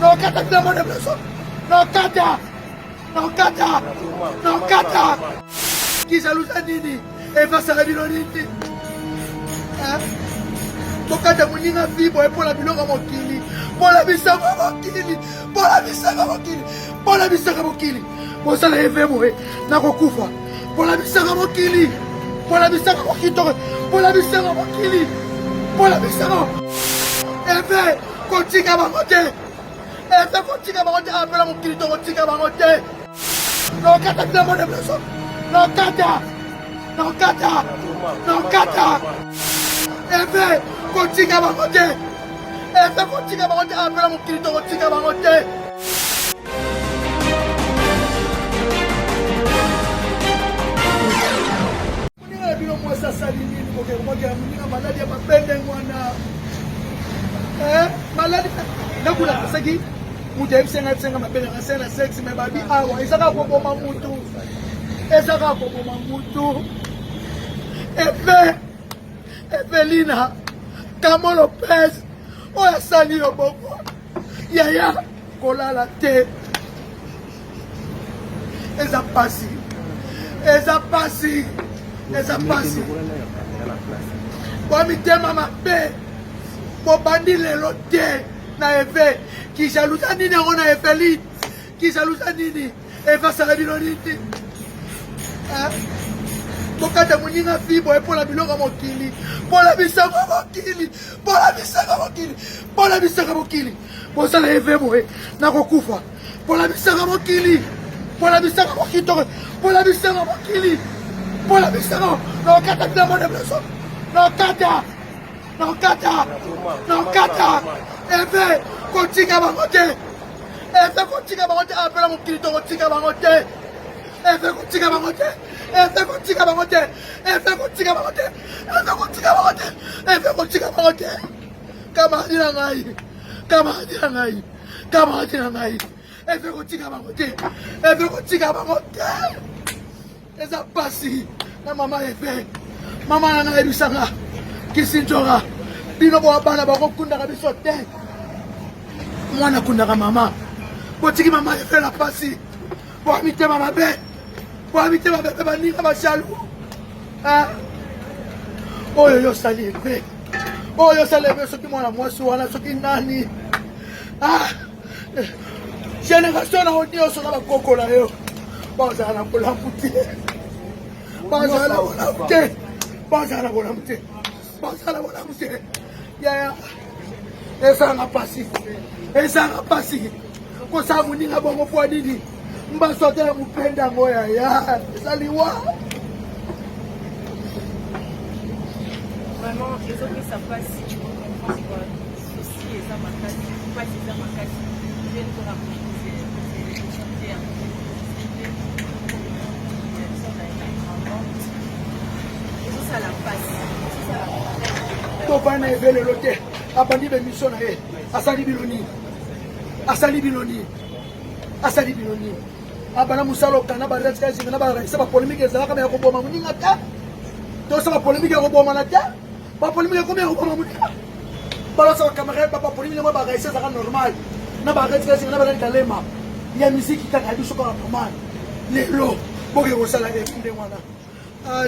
Nakokata bilamba na biso. Nakokata. Nakokata. Nakokata. Kijalusa nini? Evasala bino nini? Bokata moninga vi boye mpo na biloko mokili, mpo na bisango mokili, mpo na bisango mokili, mpo na bisango mokili. Bosala ye ve boye, nakokufa mpo na bisango mokili, mpo na bisango mokili, mpo na bisango mokili, mpo na bisango eve kotika bango te. Eza kotika bango te apela mokili tokotika bango te. Nakokata bilamba na biso. Nakokata. Nakokata. Nakokata. Eve kotika bango te. Eve kotika bango te apela mokili tokotika bango te. Moninga na bino mwasi asali nini kokende kobwakela moninga maladi ya mabe ndenge wana? Eh, maladi nakulaka soki moto ayebisi ngai ayebisi ngai mabe nanga se na sexe me babi awa eza kaka koboma mutu, eza kaka koboma mutu. Epe Evelina Kamo Lopez oyo asali yo bongo yaya kolala te eza pasi eza pasi eza pasi bwa mitema mabe bobandi lelo te na eve kijalusa nini yango na eveline kijalusa nini eve asala bino nini bokata moninga vi boye mpo na biloko mokili mpo na bisango mokili mpo na bisango mokili mpo na bisango mokili bosala eve boye nakokufa mpo na bisanga mokili, mpo na bisanga mokili, mpo na bisanga mokili, mpo na bisanga. Nakokata bilamba na biso, nakokata, nakokata, nakokata. Eve kotika bango te, eve kotika bango te, apela mokili tokotika bango te, eve kotika bango te, eve kotika bango te, eve kotika bango te, eve kotika bango te, eve kotika bango te. Kamaradi na ngai, kamaradi na ngai. Camarade na ngai eve kotika bango te, eve kotika bango te. Eza pasi na mama eve, mama na ngai ayebisanga kisinjora bino boa bana bakokundaka biso te, mwana akundaka mama. Botiki mama eve na pasi, boa mitema mabe, boa mitema mabe, baninga bajaloux. Oyo yo osali eve, oyo osali eve, soki mwana mwasi wana soki nani ah, génération na yo nyonso na bakoko na yo bazala na bolamu te, bazala na bolamu te, bazala na bolamu te, bazala na bolamu te. Yaya ezanga pasi, ezanga pasi kosala moninga bongo mpo nini? Mbaso ata ya mopenda yango yaya eza liwa. Vraiment ezopesa mpasi comprendre souci eza makasi, mpasi eza makasi. Jeune ezosala mpasi, ezosala. Tofana eve lelo te, abandi bemission na ye, asali bino nini? Asali bino nini? Asali bino nini? Abana mosala okana bareskazinga na baraisa bapolemike ezalaka ya koboma moninga te, tosala bapolemike ya kobomana te, bapolemike ekomi ya koboma moninga. Balasa bacamarade bapolemike yango baraisa ezalaka normal na bareskazinga na banani kalema ya miziki kaka ya biso kaka normal. Lelo boke kosala epi ndenge wana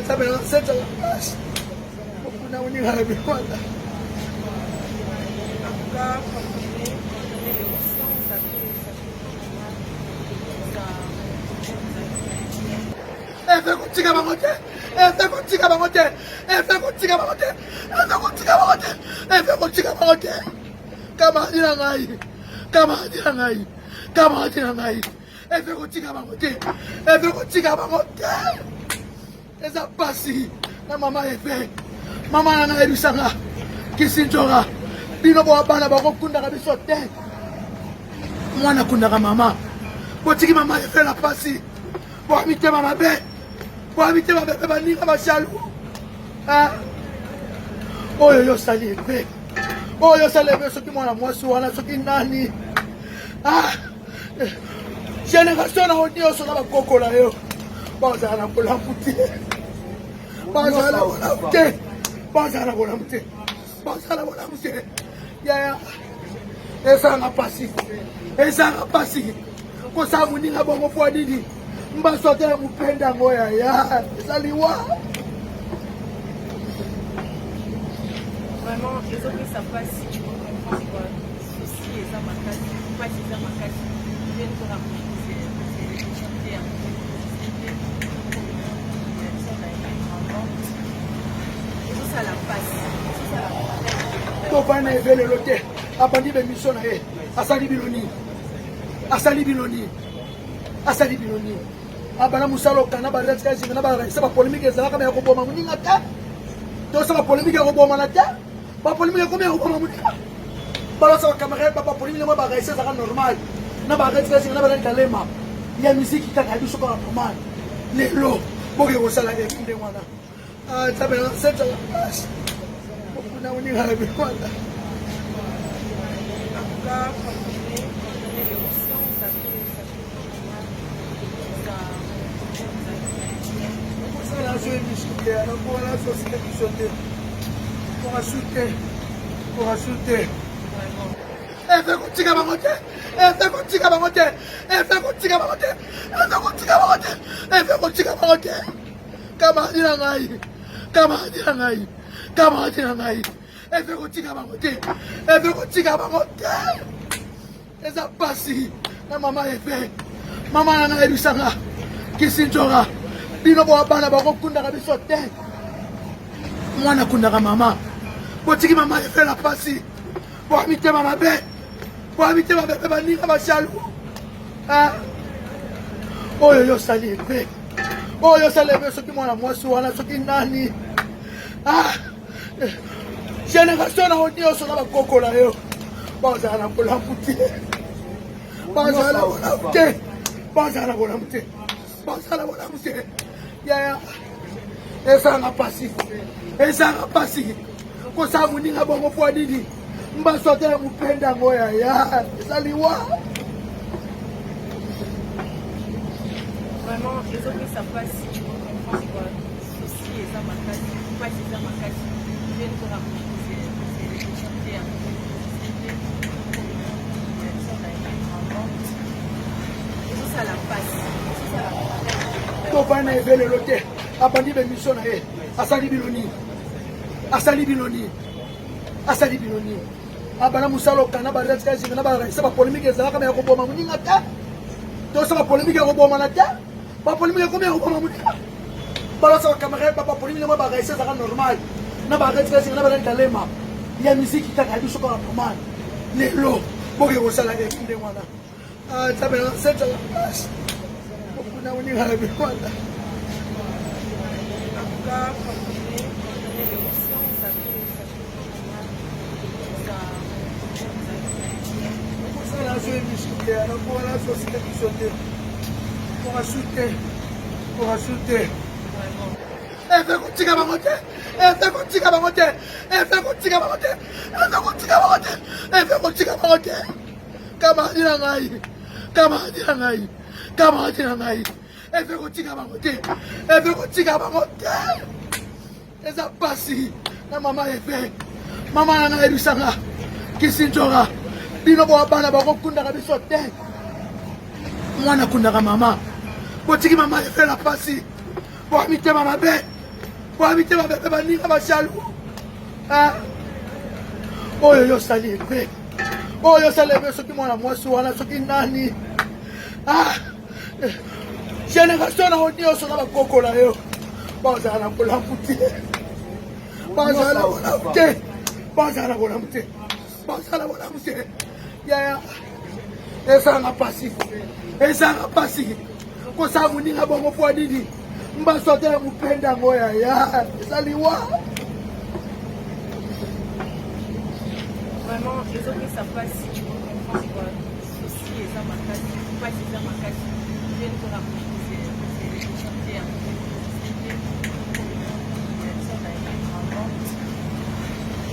nzambe na setsaka pasi okuna moninga na bino wana. En tout cas, comprenez, comprenez l'émotion, ça fait vraiment mal. Ça, Eve kotika bango te, eve kotika bango te, eve kotika bango te, eve kotika bango te, eve kotika bango te. Kamaradi na ngai, kamaradi na ngai, kamaradi na ngai, eve kotika bango te, eve kotika bango te. Eza pasi na mama eve, mama na ngai ayebisanga kisinjora bino boa bana bakokundaka biso te, mwana akundaka mama. Botiki mama eve na pasi, boa mitema mabe, boa mitema mabe, baninga bajaloux. Oyo yo osali eve, oyo osali eve, soki mwana mwasi wana soki nani génération na yo nyonso na bakoko na yo bazala na bolamu te, bazala na bolamu te, bazala na bolamu te, bazala na bolamu te. Yaya Ezanga mpasi, ezanga mpasi kosala moninga bongo mpo nini? Mbaso ata ya mopenda yango yaya eza liwa. Vraiment ezopesa mpasi, tu peux comprendre quoi. Souci eza makasi, mpasi eza makasi. Ezosala mpasi, ezosala. Tofana eve lelo te, abandi bemission na ye, asali bino nini? Asali bino nini? Asali bino nini? Abanda mosala okana bareskazinga na baraisa bapolemike ezalaka ya koboma moninga te, tosala bapolemike ya kobomana te, bapolemike ekomi ya koboma moninga. Balasa bacamarade bapolemike yango baraisa ezalaka normal na bareskazinga na banani kalema ya miziki kaka ya biso kaka normal. Lelo boke kosala ndenge wana. Nzambe na nsetala okuna moninga na bino wana. En tout cas, comprenez, comprenez l'émotion, ça fait, ça fait vraiment mal. Ça, Kosala so émission te, nakola so émission te, korasu te, korasu te. Vraiment. Efe kotika bango te, efe kotika bango te, efe kotika bango te, efe kotika bango te, efe kotika bango te. Kamaradi na ngai, kamaradi na ngai, kamaradi na ngai, efe kotika bango te, efe kotika bango te. Eza pasi na mama efe, mama na ngai ayebisanga kisinjora, bino boa bana bakokundaka biso te, mwana akundaka mama, botiki mama efe na pasi, boa mitema mabe, boa mitema mabe mpe baninga bajalu. Oyo yo osali efe, oyo osali efe, soki mwana mwasi wana soki nani, génération na yo nyonso na bakoko na yo bazala na bolamu te, bazala na bolamu te, bazala na bolamu te, bazala na bolamu te. Yaya ezanga mpasi, ezanga mpasi kosala moninga bongo mpo nini? Mbaso ata ya mopenda yango yaya eza liwa. Vraiment ezopesa mpasi, tu peux comprendre quoi. Souci eza makasi, mpasi eza makasi. Ezosala mpasi, ezosala. Tofana eve lelo te, abandi bemission na ye, asali bino nini? Asali bino nini? Asali bino nini? Abanda mosala okana bareskazinga na baraisa bapolemike ezalaka ya koboma moninga te, tosala bapolemike ya kobomana te, bapolemike ekomi ya koboma moninga. Balasa bacamarade bapolemike yango baraisa ezalaka normal na bareskazinga na banani kalema ya miziki kaka ya biso kaka normal. Lelo boke kosala ndenge wana. Nzambe na nsetala okuna moninga na bino wana. En tout cas, comprenez, comprenez l'émotion, ça fait, ça fait vraiment mal. Ça, Kosala so émission te, nakola so émission te, korasu te, korasu te. Vraiment. Efe kotika bango te, efe kotika bango te, efe kotika bango te, efe kotika bango te, efe kotika bango te. Kamaradi na ngai, kamaradi na ngai, kamaradi na ngai, efe kotika bango te, efe kotika bango te. Eza pasi na mama efe, mama na ngai ayebisanga kisinjora, bino boa bana bakokundaka biso te, mwana akundaka mama, botiki mama efe na pasi, boa mitema mabe, boa mitema mabe mpe baninga bajalu. Oyo yo osali efe, oyo osali efe, soki mwana mwasi wana soki nani, génération na yo nyonso na bakoko na yo bazala na bolamu te, bazala na bolamu te, bazala na bolamu te, bazala na bolamu te. Yaya ezanga mpasi, ezanga mpasi kosala moninga bongo mpo nini? Mbaso ata ya mopenda yango yaya eza liwa. Vraiment ezopesa mpasi, tu peux comprendre quoi. Souci eza makasi, mpasi eza makasi.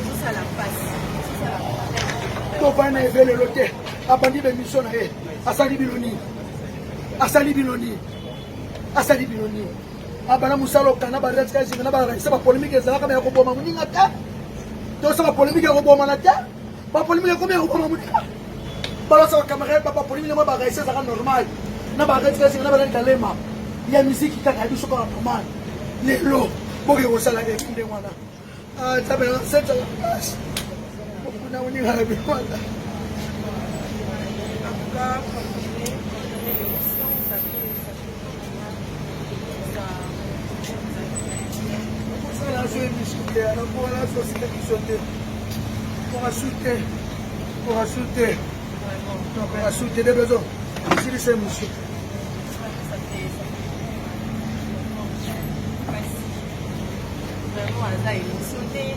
Ezosala mpasi, ezosala. Tofana eve lelo te, abandi bemission na ye, asali bino nini? Asali bino nini? Asali bino nini? Abanda mosala okana bareskazinga na baraisa bapolemike ezalaka ya koboma moninga te, tosala bapolemike ya kobomana te, bapolemike ekomi ya koboma moninga. Balosa bacamarade bapapolimi na mwa baraisi ezalaka normal na baretikasi na balani kalema ya miziki kaka ya biso kaka normal. Lelo boke kosala ndenge wana. Nzambe na senzala makasi okuna oninga na bino wana. En tout cas, comprenez, comprenez l'émotion, ça fait vraiment mal. Ça Kosala so émission te, nakona so osika biso te, kokasu te, kokasu te. Vraiment, Kokasu te de besoin silisa émission. Vraiment, ça fait vraiment mal. Merci. Vraiment, aza émotionné.